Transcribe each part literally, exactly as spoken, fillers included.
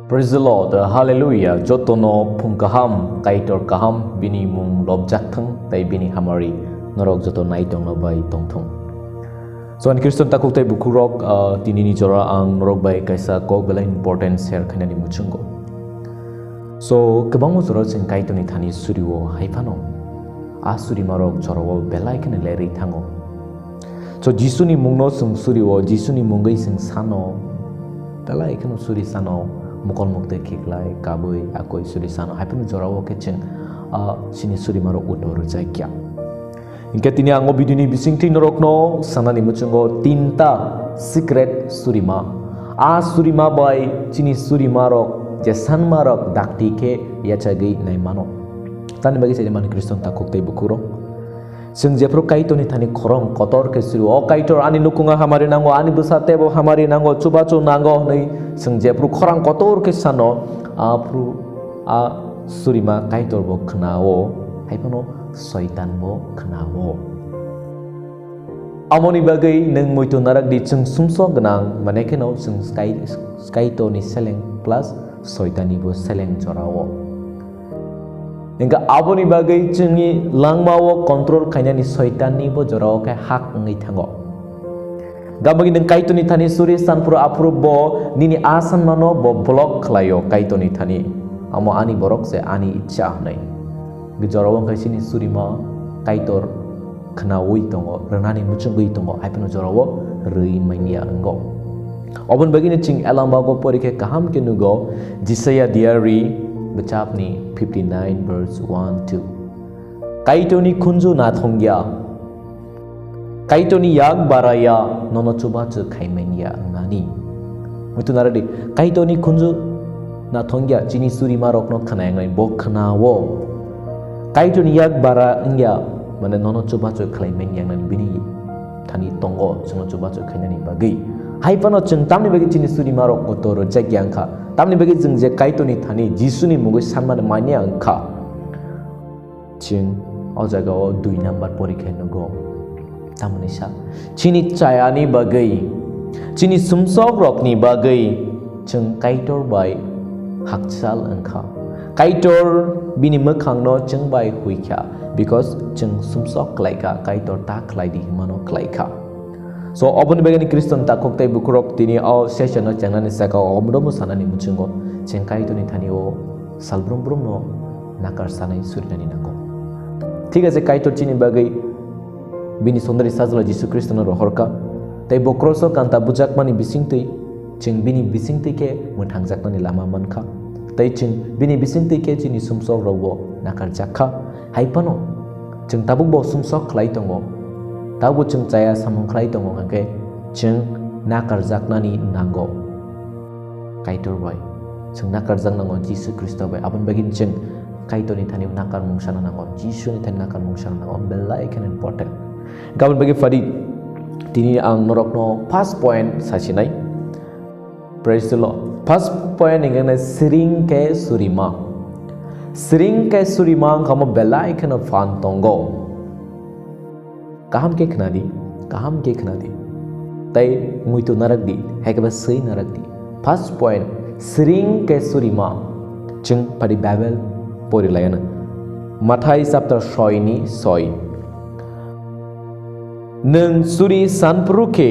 Praise the Lord, hallelujah, jotono phung kaham, Kaitor kaham, bini mung lobjak thung, tei bini hamari norok joto naitongno bai tongthung. So, ani Khristan takhuk tei bukhukrok, ah, tinini jora ang norok bai kaisa kok belai important share khainani muchungo. So, kwbangma jora chwng Kaitorni thani surio hai phano. A surimarok jorao belai kheno lerwi thango. So, Jisuni mungno chwng surio, Jisuni mungwi chwng sano, belai kheno suri sano, mokol muktwi khiklai, kabwi, akoi suri sano. Hai phano jorao khe chwng, ah, chini surimarok uto rwjakya. Hinkhe tini ang o video ni bisingtwi norokno sanani muchungo tinta secret surima. A surima bai chini surimarok je sanmarok dakti khe yachagwi naimano. Tamni bagwi se mani Khristan takhuk tei bukhukrok. Chwng jephru Kaitorni thani khorang kotor khe suru, "O Kaitor, ani nukhunga hamari nango, ani bwsa teibo hamari nango, chubachu nango," hwnwi chwng jephru khorang kotor khe sano, aphru a surima Kaitor bo khnao, hai phano Soitan bo khnao. Amoni bagwi nwng muitu narak di, chwng sumsok gwnang, mane kheno chwng Kai-, Kaitorni seleng plus Soitanni bo seleng jorao. Hinkhe aboni bagwi chwngni langmao control khainani Soitanni bo jorao khe hak wngwi thango. Gabagwi nwng Kaitorni thani suri sanphuru aphuru bo nini a sanmano bo block khlaio Kaitorni thani. Amo ani borok se ani ichha hwnwi. Jorao wngkha chini surima Kaitor khnaui tongo, rwnani muchungui tongo, hai phano jorao rwi manya wngo. Oboni bagwino chwng Elambago porikhe kaham khe nugo, Jisaiya diary bwchapni fifty nine verse one two. Kaitorni khunju nathongya, Kaitorni yak baraya nono chubachu khaimanya wngnani. Muitu naradi, Kaitorni khunju nathongya chini surimarokno khnayangnai, bo khnao. Kaitorni yak bara wngya, mane nono chubachu khlai manya wngnani bini thani tongo, chwngno chubachu khainani bagwi. Hai phano chwng tamni bagwi chini surimarok kotor rwjakya wngkha? Tamni bagwi chwng je Kaitorni thani Jisuni mungwi sanmani manya wngkha. Chwng o jagao dui number porikhe nugo. Tamoni sa, chini chayani bagwi, chini sumsokrokni bagwi chwng Kaitor bai hakchal wngkha. Kaitor bini mwkhangno chwng bai huikha, because chwng sumsok khlaikha, Kaitor ta khlaidi hwnmano khlaikha. So, oboni bagwi ni Khristan takhuk tei bukhukrok tini o session-o chengnani saka o omromo sanani muchungo chwng Kaitorni thani o salbrum brumno nakar sanai surinani nango. Thik ase, Kaitor chini bagwi bini sondari sajla Jisu Khristono rohorkha, tei bo kroso kanta bujakmani bisingtwi chwng bini bisingtwi khe mwthangjaknani lama mankha, tei chwng bini bisingtwi khe chini sumsokrokbo nakarjakha. Hai phano chwng tabukbo sumsok khlai tongo, tabukbo chwng chaya samung khlai tongo, hwnkhe chwng nakarjaknani nango. Kaitor bai chwng nakarjak nango, Jisu Khristo bai. Aboni bagwi chwng Kaitorni thani nakar mung sana nango, Jisuni thani nakar mung sana nango, belai kheno important. Gabon bagwi phadi, tini ang norokno first point sasinai. Praise the Lord. First point hwnkhe siring khe surima. Siring khe surima wngkha omo belai kheno phan tongo. Kaham khe khnadi, kaham khe khnadi. Tei muitu narakdi, hai khe ba swi narakdi. First point, siring khe surima. Chwng phadi Bible pori layana. Mathai chapter soi ni soi. Nwng suri sanphuru khe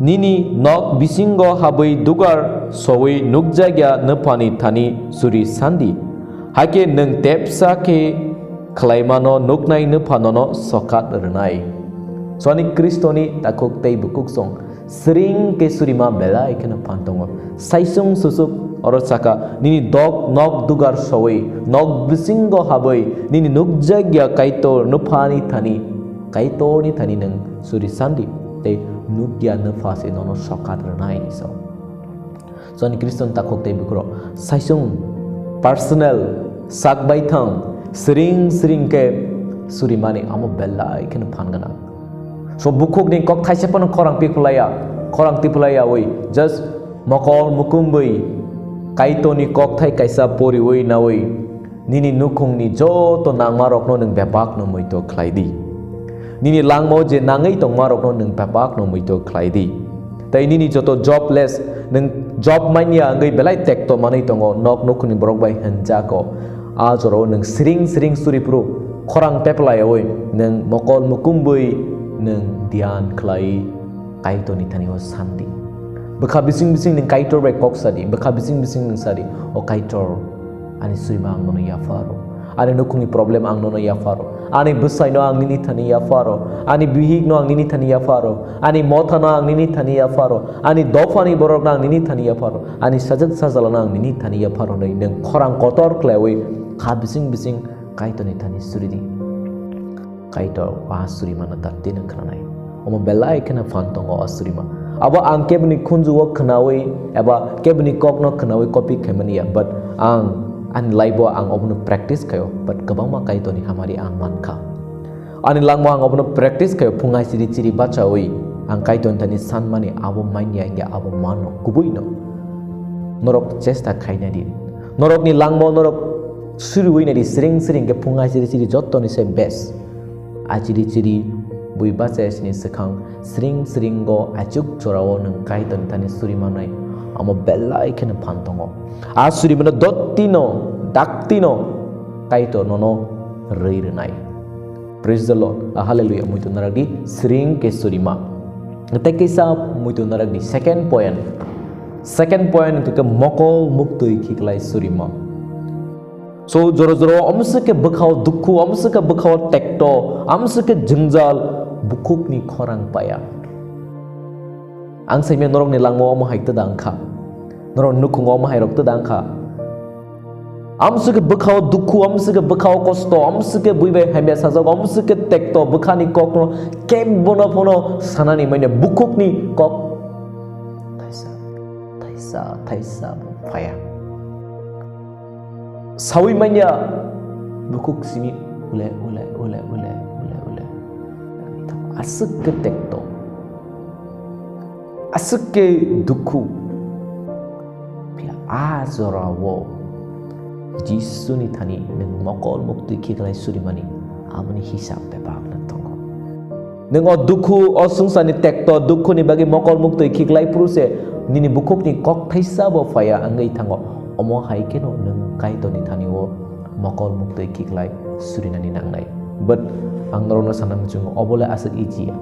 nini nok bisingo habwi dugar soui nukjakya nwphani thani suri sandi. Hakhe nwng tepsa khe khlaimano nuknai nwphanono sokat rwnai. Swani Khristoni takhuk tei bukhuk song. Siring khe surima belai kheno phan tongo. Saisung susuk oro saka, nini dok nok dugar soui, nok bisingo habwi, nini nukjakya Kaitor nwphani thani, Kaitorni thani nwng suri sandi, tei nukya nwpha se nono sokat rwnai ni so. Swani Khristan takhuk tei bukhurok, saisung personal sak bai thang, siring siring khe surimani amo belai kheno phan gwnang. So, bukhukni kok thaisa phano khorang tiphulaiya, khorang tiphulaiya oi, just mokol mukumbwi Kaitorni kokthai kaisa poriwi nawi, nini nukhungni joto nangmarokno nwng bebakno muitu khlai di. Nini langmao je nangwi tongmarokno nwng bebakno muitu khlai di. Tei nini joto jobless, nwng job manya wngwi belai tekto manwi tongo, nok nukhungni borok bai hwnjago. A jorao nwng siring siring suri phuru khorang peplaiwi nwng mokol mukumbwi nwng dhyan khlai Kaitorni thani o santi. Bwkha bising bising nwng Kaitor bai kok sadi, bwkha bising bising nwng sadi, "O Kaitor, ani surima ang nono yapharo. Ani nukhungni problem ang nono yapharo. Ani bwsaino ang nini thani yapharo. Ani bihikno ang nini thani yapharo. Ani mothano ang nini thani yapharo. Ani dophani borokno ang nini thani yapharo. Ani sajwk sajalano ang nini thani yapharo," hwnwi nwng khorang kotor khlaiwi kha bising bising Kaitorni thani suridi. Kaitor o surimano dakti no khwnanai. Omo belai kheno phan tongo o surima. Abo ang keboni khunju o khwnawi eba keboni kok no khwnawi copy khaimani ya, but ang ani life o ang obono practice khaio, but kwbangma Kaitorni hamari ang mankha. Ani langma ang obono practice khaio, phung hai chiri chiri bachawi ang Kaitorni thani sanmani abo manya hingke abo mano kubui no. Norok chesta khainai di. Norokni langma norok suriwi nai di, siring siring ke phung hai chiri chiri jottoni se best. Achiri chiri bui bachayasini swkang siring siringo achuk jorao nwng Kaitorni thani suri manai, amo belai kheno phan tongo. A surimano dottino, daktino Kaitor nono rwi rwnai. Praise the Lord. Ah, hallelujah. Muitu narak di siring ke surima. Tei kisa muitu narak di second point. Second point ke mokol muktui khiklai surima. So, joro joro omsike bwkhao dukhu, omsike bwkhao tekto, omsike jwngjal, bukhukni khorang paya. Ang saimya norokni langmao omo hai twda wngkha. Norok nukhungo omo hai rok twda wngkha. Amsike bwkhao dukhu, amsike bwkhao kosto, amsike bui bai hamya sajak, amsike tekto bwkhani kokno kebono phono sanani manya bukhukni kok. Thaisa, thaisa, thaisa phaya. Sawi manya bukhuk simi ule, ule, ule, ule, ule, ule. Aswk khe tekto. Aswk khe dukhu. Phiya a jorao Jisuni thani nwng mokol muktwi khiklai surimani aboni hisab bebak no tongo. Nwng o dukhu, o swngcharni tekto dukhuni bagwi mokol muktwi khiklai phuru se nini bukhukni kok thaisa bo phaiya wngwi thango. Omo hai kheno nwng Kaitorni thani o mokol muktwi khiklai surinani nangnai. But ang norokno sana muchungo, obo le aswk easy ya.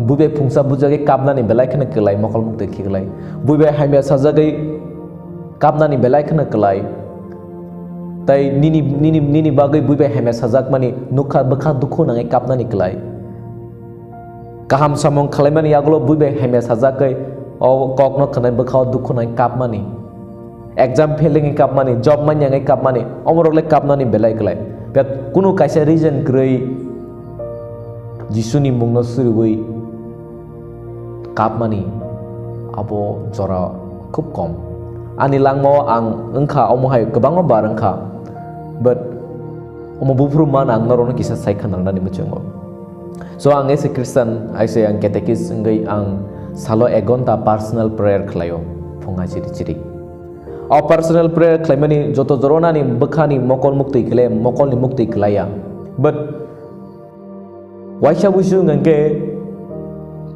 Bui bai phungsa bujagwi kapnani belai kheno kwlai, mokol muktwi khiklai. Bui bai hamya sajagwi kapnani belai kheno kwlai. Tai nini, nini, nini bagwi bui bai hamya sajakmani nukha bwkha dukhu nangwi kapnani kwlai. Kaham samung khwlaimani yagulo bui bai hamya sajagwi o kokno khwnai bwkhao dukhu nangwi kapmani. Exam fail wngwi kapmani, job manya wngwi kapmani, omorok le kapnani belai kwlai. But kunu kaisa reason kwrwi Jisuni mungno suriwi kapmani abo jora khub kom. Ani langmao ang wngkha, omo hai kwbangma bar wngkha. But omo buphuru man ang norokno kisa sai khna rwnani muchungo. So ang as a Christian, I say ang catechist wngwi ang salo ek ghonta personal prayer khlaio, phung hai chiri chiri. O personal prayer khlaimani joto joronani bwkhani mokol muktwi khlai, mokolni muktwi khlaiya. But waisa buisu hwnkhe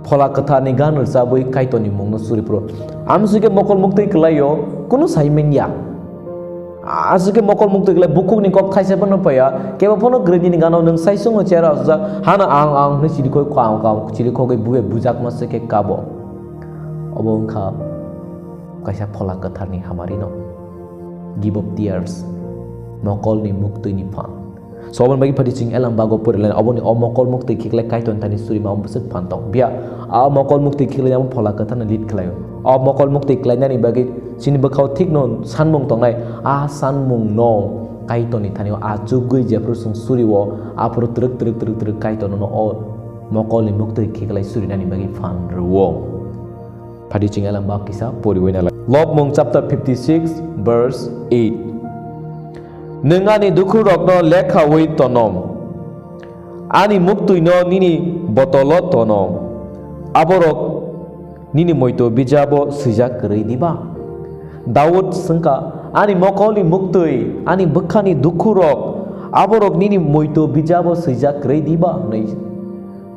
Phola Kwtharni gan rwchabwi Kaitorni mungno suri phuru. Amsike mokol muktwi khlaio, kunu sai manya. Aswk khe mokol muktwi khlai bukhukni kok thaisa phano phaiya, kebo phano kwrwi nini gana nwng sai swngo chera aswk, hano ang ang hwnwi chirikhoi kho ang ang chirikhogwi bube bujakma se khe kabo. Obo wngkha kaisa Phola Kwtharni hamarino. Give up tears, mokolni muktwini phan. So, oboni bagwi phadi chwng elam bago porilaina, oboni o mokol muktwi khiklai Kaitorni thani surima o bwswk phan tong. Phiya, a mokol muktwi khiklai amo Phola Kwtharno lead khlaio. O mokol muktwi khlainani bagwi chini bwkhao thikno sanmung tongnai, a sanmungno Kaitorni thani o achugwi jephru chwng surio, aphuru twrwk, twrwk, twrwk, twrwk Kaitorno o mokolni muktwi khiklai surinani bagwi phan rwo. Phadi chwng elam bak kisa poriwi nalai. Lobmung chapter fifty-six, verse eight. Nwng ani dukhurokno lekhawi tonom, ani muktwino nini botolo tonom, aborok nini moito bijabo swijak kwrwi diba? Daud swngkha, "Ani mokolni muktwi, ani bwkhani dukhurok, aborok nini moito bijabo swijak kwrwi diba?" hwnwi.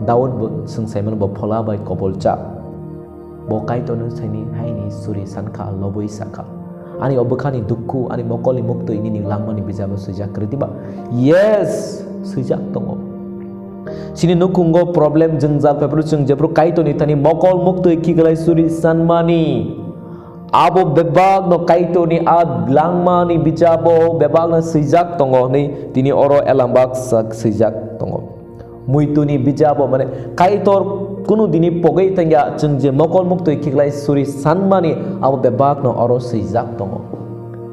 Daud bo swng saimano bo phola bai kobolcha. Bo Kaitorno saini haini suri sankha, lobwi sakha. Ani o bwkhani dukhu, ani mokolni muktwi nini langmani bijabo swijak kwrwi diba? Yes, swijak tongo. Chini nukhungo problem jwngjal phaiphuru chwng jephuru Kaitorni thani mokol muktwi khiklai suri sanmani. Abo bebakno Kaitorni a langmani bijabo bebakno swijak tongo hwnwi tini oro elambak sak swijak tongo. Muituni bijabo, mane, Kaitor kunu dini pogwi tangya, chwng je mokol muktwi khiklai suri sanmani abo bebakno oro swijak tongo.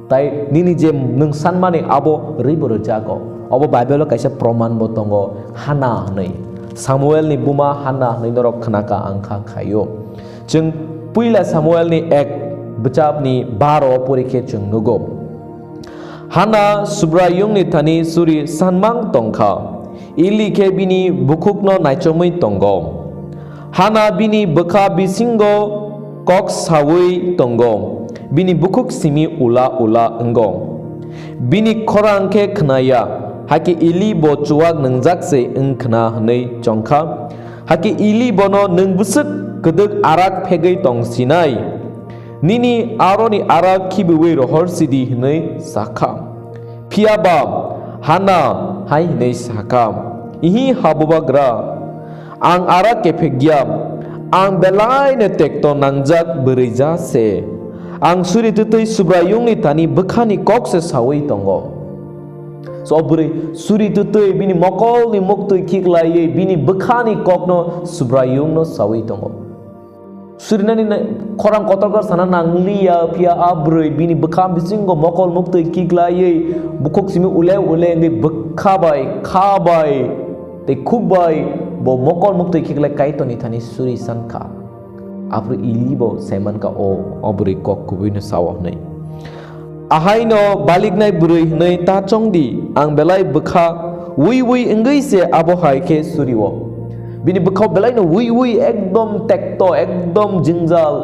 Tai nini je nwng sanmani abo rwibo rwjago. Obo Bible-o kaisa proman bo tongo, Hana hwnwi. Samuelni buma Hana hwnwi norok khnaka ang kha khaio. Chwng puila Samuelni ek bwchapni baro pori khe chwng nugo. Hana Subraiyungni thani suri sanmang tongkha. Eli khe bini bukhukno naichomwi tongo. Hana bini bwkha bisingo kok saui tongo. Bini bukhuk simi ula ula wngo. Bini khorang khe khnaya. Hakhe Eli bo chuwak nwngjak se wng khna hwnwi chongkha. Hakhe Eli bono, "Nwng bwswk kwdwk arak phegwi tong sinai? Nini aroni arak khibiui rohor sidi," hwnwi sakha. Phiya ba Hana hai hwnwi sakha, "Ihi ha bubagra, ang arak kephek ya, ang belaino tekto nangjak bwrwi ja se. Ang suri twtwi Subraiyungni thani bwkhani kok se saui tongo." So, o bwrwi suri twtwi bini mokolni muktwi khiklaiwi bini bwkhani kokno Subraiyungno saui tongo. Surinani na-, khorang kotorkar sana nangliya, phiya a bwrwi bini bwkha bisingo mokol muktwi khiklaiwi bukhuk simi ule ule wngwi bwkha bai, kha bai, tei khuk bai bo mokol muktwi khiklai Kaitorni thani suri sankha. Aphuru Eli bo saimankha, o, o bwrwi kok kubuino sao hwnwi. Ahaino baliknai bwrwi hwnwi ta chongdi, ang belai bwkha ui ui wngwi se abo hai khe surio. Bini bwkhao belaino ui ui ekdom tekto, ekdom jwngjal,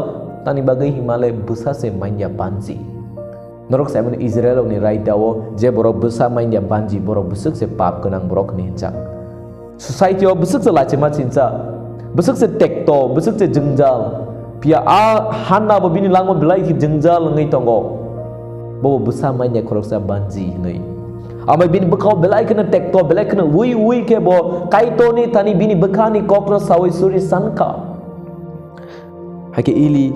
tani bagwi himale bwsa se manya banji. Norok saimano Israel rokni raida o je borok bwsa manya banji, borok bwswk se pap gwnang borok hwnwi hinjak. Society o bwswk se lachima chinsa, bwswk se tekto, bwswk se jwngjal. Phiya a Hanna bo bini langma belai khe jwngjal wngwi tongo. Bo bwsa manya khoroksa banji hwnwi. Amai bini bwkhao belai kheno tekto, belai kheno ui ui khe bo Kaitorni thani bini bwkhani kokno saui suri sankha. Hakhe Eli,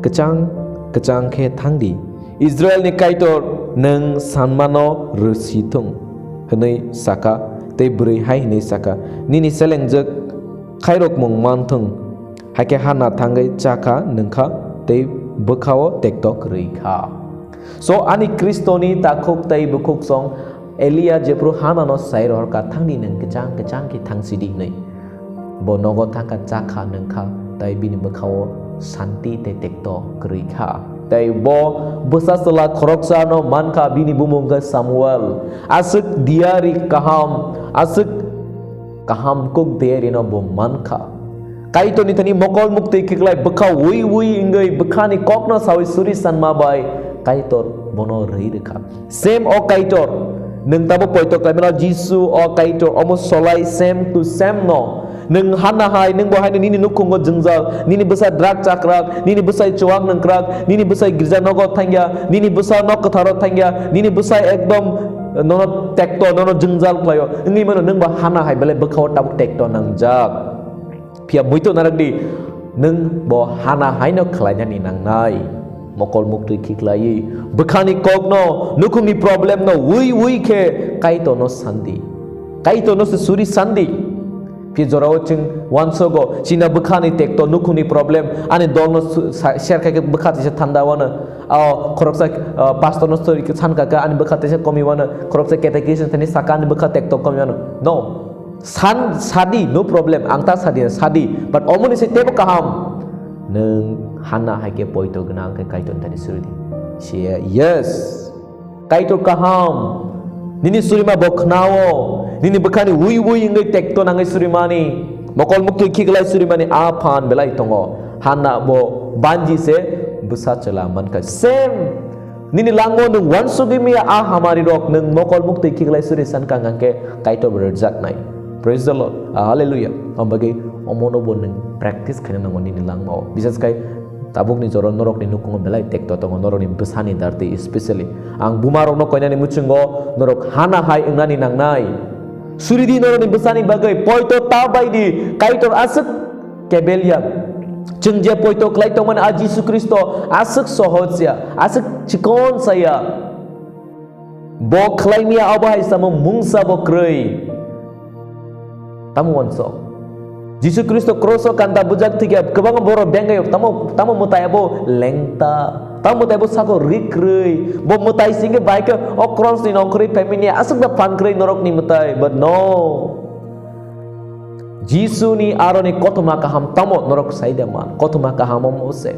"Kwchang kwchang khe thangdi, Israelni Kaitor nwng sanmano rwsi thung," hwnwi sakha, tei bwrwi hai hwnwi sakha, "Nini selengjwk khairokmung man thung." Hakhe Hanna thangwi chakha, nwngkha, tei bwkhao tekto kwrwi kha. So, ani Khristoni takhuk tei bukhuksong Elia jephru Hanano sai rohorkha, "Thangdi, nwng kwchang kwchang khe thangsidi," hwnwi. Bo nogo thangkha, chakha, nwngkha, tei bini bwkhao santi tei tekto kwrwi kha. Tei bo bwsa chwla khoroksano mankha, bini bumung khe Samuel. Aswk diyari kaham, aswk kaham kuk diyarino bo mankha. Kaitorni thani mokol muktwi khiklai bwkha ui ui wngwi bwkhani kokno saui suri sanma bai Kaitor bono rwi rwkha. Same o Kaitor, nwng tabuk poito khlaimano Jisu o Kaitor, omo solai same to same no. Nwng Hanna hai, nwng bo haino nini nukhungo jwngjal, nini bwsa drug chakrak, nini bwsai chuwak nungkrak, nini bwsai girja nogo thangya, nini bwsa nok kwtharo thangya, nini bwsai ekdom nono tekto, nono jwngjal khlaio. Wngwi mano nwng bo Hanna hai belai bwkhao tabuk tekto nangjak. Phiya muito narwkdi, nwng bo Hanna haino khlainani nangnai. Mokol muktwi khiklaiwi, bwkhani kokno, nukhungni problemno ui ui khe Kaitorno sandi. Kaitorno se suri sandi. Phiya jorao chwng uansogo, chini bwkhani tekto, nukhungni problem, ani dolno su-, sa-, share khai khe bwkha tisa thanda wano. O khoroksa, ah, pastorno story khe san kha khe ani bwkha tisa komi wano. Khoroksa catechist thani saka ani bwkha tekto komi wano. No. San, sadi, no problem, ang ta sadi, sadi, but omoni se tebo kaham. Nwng Hanna hai khe poito gwnang khe Kaitor thani suridi. Siya, yes. Kaitor kaham. Nini surima bo khnao. Nini bwkhani ui ui wngwi tekto nangwi surimani. Mokol muktwi khiklai surimani a phan belai tongo. Hanna bo banji se bwsa chwla mankha. Same. Nini lango nwng uansugwi miya a hamari rok nwng mokol muktwi khiklai suri sankha hwnkhe Kaitor bo rwjaknai. Praise the Lord. Ah, hallelujah. Ang bagwi omono bo nwng practice khaina nango nini langmao. Bisas khai tabukni jora norokni nukhungo belai tekto tongo, norokni bwsani darti especially. Ang bumarokno koinani muchungo norok hana hai wngnani nangnai. Suridi norokni bwsani bagwi, poito ta baidi, Kaitor aswk kebel ya. Chwng je poito khlai tongmani a Jisu Khristo aswk sohoj ya, aswk chikon sa ya. Bo khlaimya abo hai samo mungsa bo kwrwi. Tamo uansuk. Jisu Khristo cross o kanta bujak thwikhe kwbangma borok bengayo, tamo, tamo mwtai abo lengta, tamo mwtai abo sako rikrwi, bo mwtai singkhe bai khe o cross ni nongkhorwi phaimani aswk da phan kwrwi norokni mwtai, but no. Jisuni aroni kothoma kaham tamo norok saida man, kothoma kaham omo se.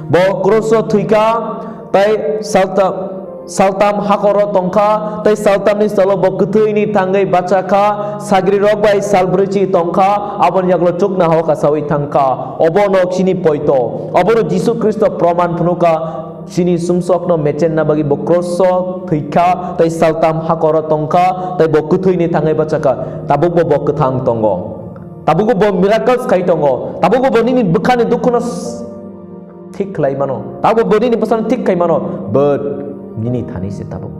Bo cross o thwikha, tai salta, saltam hakoro tongkha, tai saltamni salo bo kwthwini thangwi bachakha, sagrirok bai salbrwichi tongkha, aboni yagulo chukna hao kasawi thangkha. Obono chini poito, obono Jisu Khristo proman phunukha, chini sumsokno mechenna bagwi bo cross-o thwikha, tai saltam hakoro tongkha, tai bo kwthwini thangwi bachakha. Tabukbo bo kwthang tongo. Tabukbo bo miracles khai tongo. Tabukbo bo nini bwkhani dukhuno s-, thik khlai mano. Tabukbo bo nini bwsano thik khai mano. But nini thani se tabuk.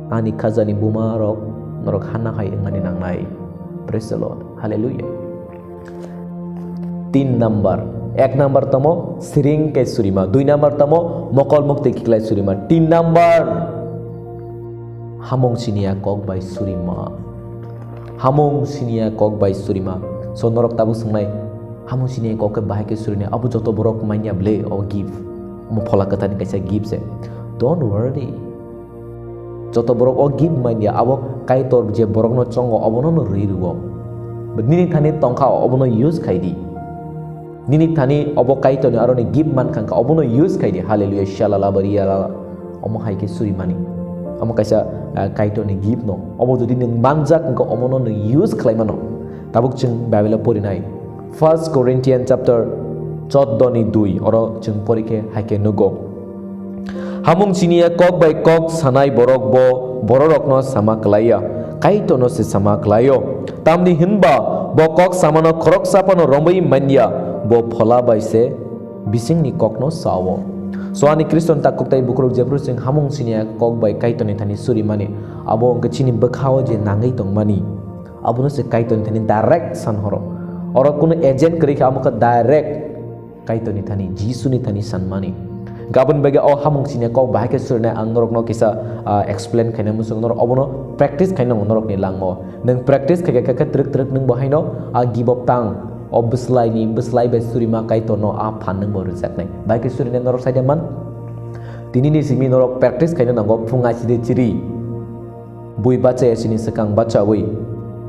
Ani khajani bumarok norok hana hai wngmani nangnai. Praise the Lord. Hallelujah. Tin number. Ek number tamo siring khe surima. Dui number tamo mokol mukti khiklai surima. Tin number. Hamung siniya kok bai surima. Hamung siniya kok bai surima. So norok tabuk swngnai, hamung siniya kok khe bahai khe surinai? Abo joto borok manya ble o gift. Omo phola kwthani kaisa gift se. Don't worry. Joto borok o gift manya, abo Kaitor je borokno chongo, obono no rwi rwo. But nini thani tongkha, obono use khai di. Nini thani obo Kaitorni aroni gift mankha, obono use khai di. Hallelujah, shalala bariya lala. Omo hai khe surimani. Omo kaisa, ah, Kaitorni gift no. Obo jodi nwng manjak wngkha, omono nwng use khlai mano. Tabuk chwng Bible o porinai. First Corinthians chapter choddo ni dui, oro chwng porikhe hai khe nugo. Hamung siniya kok bai kok sanai borok bo bororokno sama klaiya, Kaitorno se sama klaio. Tamni hinba bo kok samano khoroksa phano romwi manya, bo phola bai se bisingni kokno sao. So ani Khriston takhuk tai bukruk jephru chwng hamung siniya kok bai Kaitorni thani surimani, abo wngkha chini bwkhao je nangwi tongmani, abono se Kaitorni thani direct san horo. Oro kunu agent kwrwi kha, amo khe direct Kaitorni thani, Jisuni thani sanmani. Gabon bege o hamung siniya kok bahai khe surinai ang norokno kisa, ah, explain khaina muchung, norok obono practice khaina nango norokni langmao. Nwng practice khaikha khe twrwk twrwk nwng bo haino a give up tang. O bwslaini, bwslai bai surima Kaitorno a phan nwng bo rwjaknai. Bahai khe surinai norok saida man. Tinini simi norok practice khaina nango phung aiside chiri. Bui bachai asini swkang bachaui.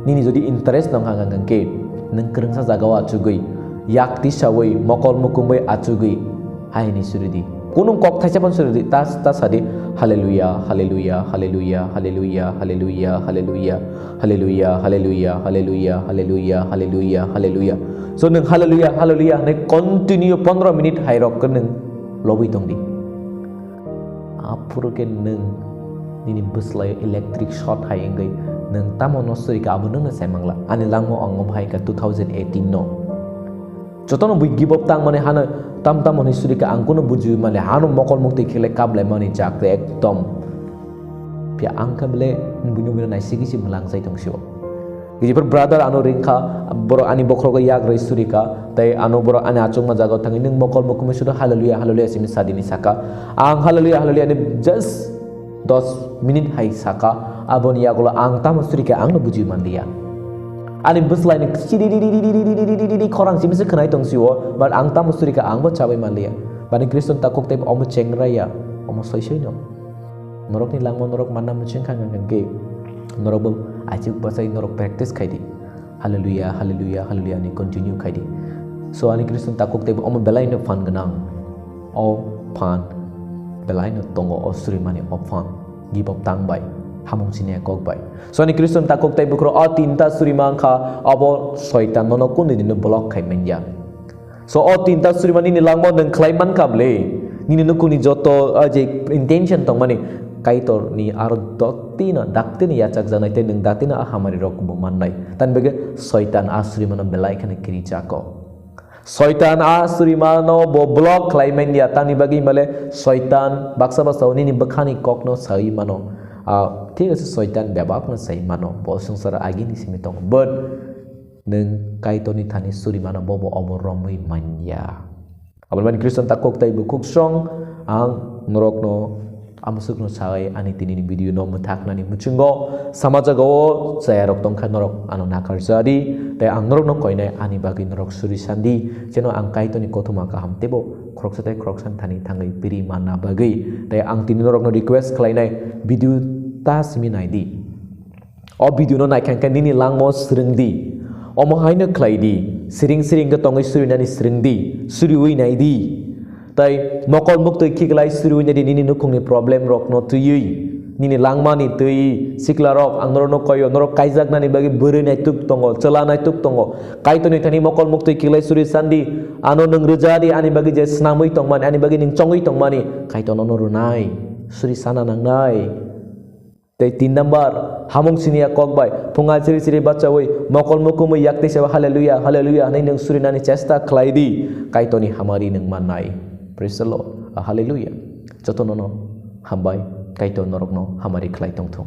Nini jodi interest nong hang hang khe, nwng kwrwngsa jagao achugwi, yak tisaui, mokol mukumui achugwi, hai hini suridi. Kunu kok thaisa phano suridi, ta, ta sadi, hallelujah, hallelujah, hallelujah, hallelujah, hallelujah, hallelujah, hallelujah, hallelujah, hallelujah, hallelujah, hallelujah, hallelujah. So nwng hallelujah, hallelujah hwnwi continue pondro minute hai rok khe nwng lobwi tongdi. Aphuru khe nwng nini bwslai electric short hai wngwi nwng tamo no suri kha, abo nwngno sai mangla. Ani langmao ang omo hai kha two thousand eighteen no. Jotono bui give up tang mani hano tam tam hwnwi suri kha, ang kunu bujiwi mani hano mokol muktwi khe le kap lai mani chak te ekdom. Phiya ang khe bele buino buino naisigi si mwlang chai tong sio. Gijibor brother ano ringkha, borok ani bokhrogo yak rwi surikha, tei ano borok ani achukma jagao thangwi nwng mokol mukumui sudo hallelujah, hallelujah simi sadini saka. Ang hallelujah, hallelujah ni just dos minute hai saka, aboni yagulo ang tamo surikha ang no buji manliya. Ani bwslai ni chiri khorang simi se khwnai tong sio, but ang tamo surikha ang bo chabai manliya. Bani Kriston takhuk tei omo chengraiya, omo soi soi no. Norokni langmao norok manna muchung kha hwnkhe norok bo aichuk bachai norok practice khai di. Hallelujah, hallelujah, hallelujah ni continue khai di. So ani Kriston takhuk tei omo belai no phan gwnang. O phan belai no tongo o surimani o phan. Give up tang bai, hamung siniya kok bai. So ani Kriston takhuk tei bukhro o tinta surima wngkha, obo soitan nono kunu dino block khai manya. So o tinta surima nini langmao nwng khlai mankha bwle. Nini nukhungni joto, ah, je intention tongmani, Kaitorni aro dotino, daktino yachakjaknai tei nwng daktino a hamari rok bo mannai. Tani bagwi Soitan a surimano belai kheno kirichako. Soitan a surimano bo block khlai manya, tamni bagwi himale Soitan baksa baksa nini bwkhani kokno sai mano. Ah, thik ase, Soitan bebakno sai mano. Bo swngcharo agini simi tongo. But nwng Kaitorni thani surimano, bo bo obo romwi manya. Aboni bagwi Khristan takhuk tei bukhuk song ang norokno amsukno sai ani tinini video no mwthaknani muchungo sama jagao chayarok tongkha norok ano nakarjadi tei ang norokno koinai ani bagwi norok suri sandi jeno ang Kaitorni kothoma kaham teibo khoroksa tei khoroksa thani thangwi piri manna bagwi tei ang tini norokno request khlainai video ta simi naidi. O video no naikha khe nini langma o swrwng di. Omo haino khlai di. Siring siring khe tongwi surinani swrwng di. Suriwi nai di. Tai mokol muktwi khiklai suriwi nai di nini nukhungni problem rokno twiwi. Nini langmani twi sikla rok ang norokno koyo, norok kaijaknani bagwi bwrwi naituk tongo, chwla naituk tongo. Kaitorni thani mokol muktwi khiklai suri sandi, ano nwng rwja di ani bagwi je snamwi tongmani, ani bagwi nwng chongwi tongmani, Kaitor nono rwnai. Suri sana nangnai. Tei tin number, hamung siniya kok bai, phunga chiri chiri bachawi, mokol mukumwi yak twi seba hallelujah, hallelujah hwnwi nwng surinani chesta khlai di, Kaitorni hamari nwng mannai. Praise the Lord. Ah, hallelujah. Jotono no hambai, Kaitor norokno hamari khlai tongthung.